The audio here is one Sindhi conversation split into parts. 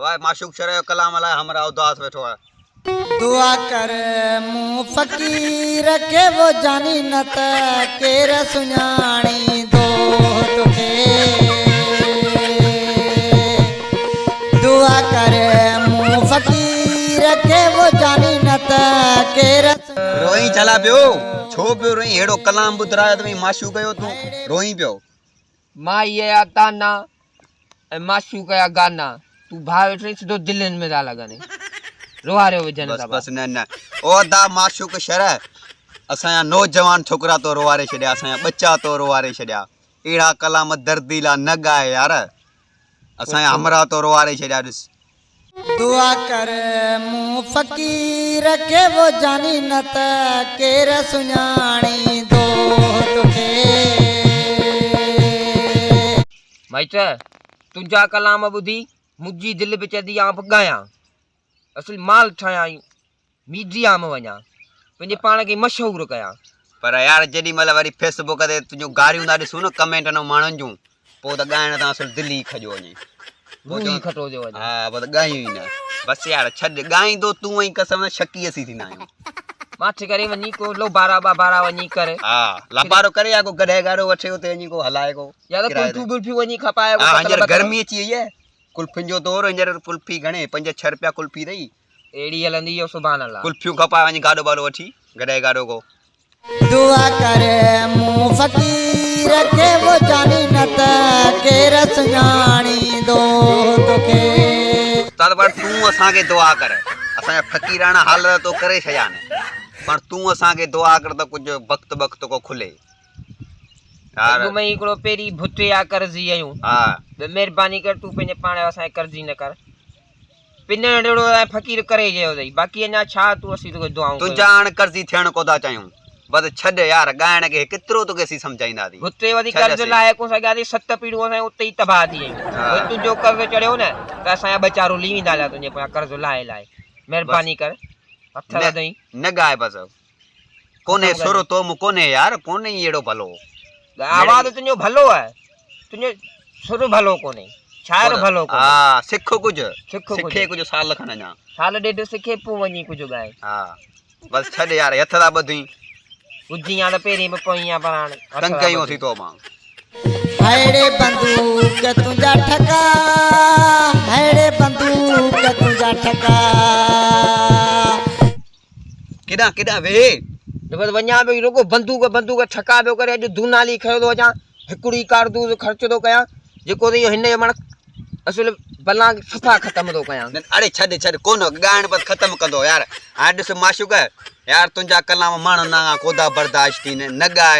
واء معشوق شر جو ڪلام الائي همراهه اداس ويٺو آهي. دعا ڪر مون فقير کي وو جاني نه ته ڪير سڃاڻيندو توکي دعا ڪر مون فقير کي وو جاني نه ته ڪير روئين ڇلا پيو ڇو پيو روئين ههڙو ڪلام ٻڌرايو اٿئي معشوق جو تون روئين پيو. مائيء جا طعنا ۽ معشوق جا گانا تون ڀاء ويٺو آهين سڌو دلين ۾ ٿا لڳن روئاريو وجهن بس بس نه نه او ادا معشوق شر اسان جا نوجوان ڇوڪرا تو روئاري ڇڏيا اسان جا ٻچا تو روئاري ڇڏيا اهڙا ڪلام درديلا نه ڳاء يار اسان جا همراهه تو روئاري ڇڏيا ڏس. دعا ڪر مون فقير کي وو جاني نه ته ڪير سڃاڻيندو توکي. مائٽ تنهنجا ڪلام ٻڌي منهنجي دل به چوندي آئون به ڳايان اصل مال ٺاهيان ۽ ميڊيا ۾ وڃان پنهنجي پاڻ کي مشهور ڪيان. پر يار جيڏي مهل وري فيس بڪ تي تنهنجون گاريون ٿا ڏسون نه ڪمينٽن ۽ ماڻهن جون پوء ته ڳائڻ تان اصل دل ئي کڄيو وڃي. روح ئي کٽو ٿيو وڃي. ها پوء ته ڳايون ئي نه. بس يار ڇڏ ڳائيندو تون ۽ قسم سان شڪي اسين ٿيندا آهيون. ماٺ ڪري وڃي ڪو لوبارا ٻابارا وڃي ڪر. ها لوبارو ڪري يا ڪو گڏهه گاڏو وٺي اتي وڃي ڪو هلائي ڪو. يا ته ڪلفيون ٻلفيون وڃي کپائي ها هينئر گرمي اچي وئي آهي ڪلفين جو دور هينئر ڪلفي گهڻي پنج ڇهه رپيا ڪلفي اٿئي. اهڙي هلندي اهو سبحان الله. ڪلفيون کپائي وڃي گاڏو ٻاڏو وٺي گڏهه گاڏو ڪو. دعا ڪر مون فقير کي وو جاني نه ته ڪير سڃاڻيندو توکي. استاد پر تون اسان کي دعا ڪر اسان جا فقيراڻا حال تو ڪري ڇڏيا آهن پر تون اسان کي دعا ڪر ته ڪجهه بخت بخت ڪو کلي. اڳ ۾ ئي هڪڙو پهرين ڀتي آ قرضي آهيون ها مهرباني ڪر تون پنهنجي پاڻ اسان کي قرضي نه ڪر. پنڻ جهڙو ۽ فقير ڪري چيو اٿئي باقي اڃا ڇا تون اسين توکي دعائون ڪيون. تنهنجا هاڻ قرضي ٿيڻ ڪو ٿا چاهيون. بس ڇڏ يار ڳائڻ کي ڪيترو توکي اسين سمجهائينداسين. هتي وڌي قرض لاهي ڪون سگهياسين ست پيڙهيون اسان جون اتي ئي تباهه ٿي ويون. وري تنهنجو قرض چڙهيو نه ته اسان جا ٻه چار رلي ويندا هليا تنهنجي پويان قرض لاهي لاهي. مهرباني ڪر هٿ وڌئين. نه ڳاء بس. ڪونهي سر تو مون ڪونهي يار ڪونهي ئي اهڙو ڀلو. آواز تنهنجو ڀلو آهي تنهنجو سر ڀلو ڪونهي شاعر ڀلو ڪونهي. ها سک ڪجهه سکي ڪجهه سال کن اڃا. سال ڏيڍ سکي پوء وڃي ڪجهه ڳائي. ها بس ڇڏ يار هٿ ٿا ٻڌين. ٻڌين ها ته پهرين به پوين ها پر هاڻي تنگ ڪيون اسين تو مان. ههڙي بندوق تنهنجا ٺڪا ههڙي بندوق تنهنجا ٺڪا. ڪيڏانهن ڪيڏانهن ويهي. بس وڃان پيو رڳو بندوق بندوق ٺڪا پيو ڪري اڄ دونالي کنيو ٿو اچان هڪڙو ئي ڪارتوس خرچ ٿو ڪيان جيڪو ته اهو هن جو معنيٰ اصل بلان صفا ختم ٿو ڪيان. اڙي ڇڏ ڇڏ ڪونه ڳائڻ بس ختم ڪندو يار هاڻي ڏس معشوق يار تنهنجا ڪلام ماڻهن کان ڪودا برداشت ٿين نه ڳاء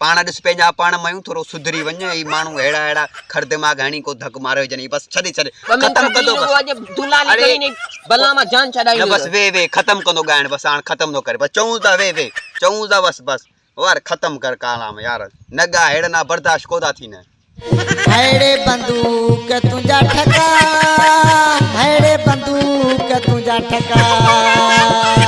پاڻ ڏس پنهنجا پاڻ ميون ٿورو سڌري وڃ هي ماڻهو اهڙا اهڙا کڙ دماغ هڻي ڪو ڌڪ ماري وجهن هي بس ڇڏ ڇڏ ختم ڪندو بس اڙي نه بس وي وي ختم ڪندو ڳائڻ بس هاڻ ختم ٿو ڪري بس چئون ٿا وي وي چئون ٿا بس بس يار ختم ڪر ڪلام يار نه ڳاء ههڙن نا برداشت ڪو ٿا ٿين. ههڙي بندوق تنهنجا ٺڪا ههڙي بندوق تنهنجا ٺڪا.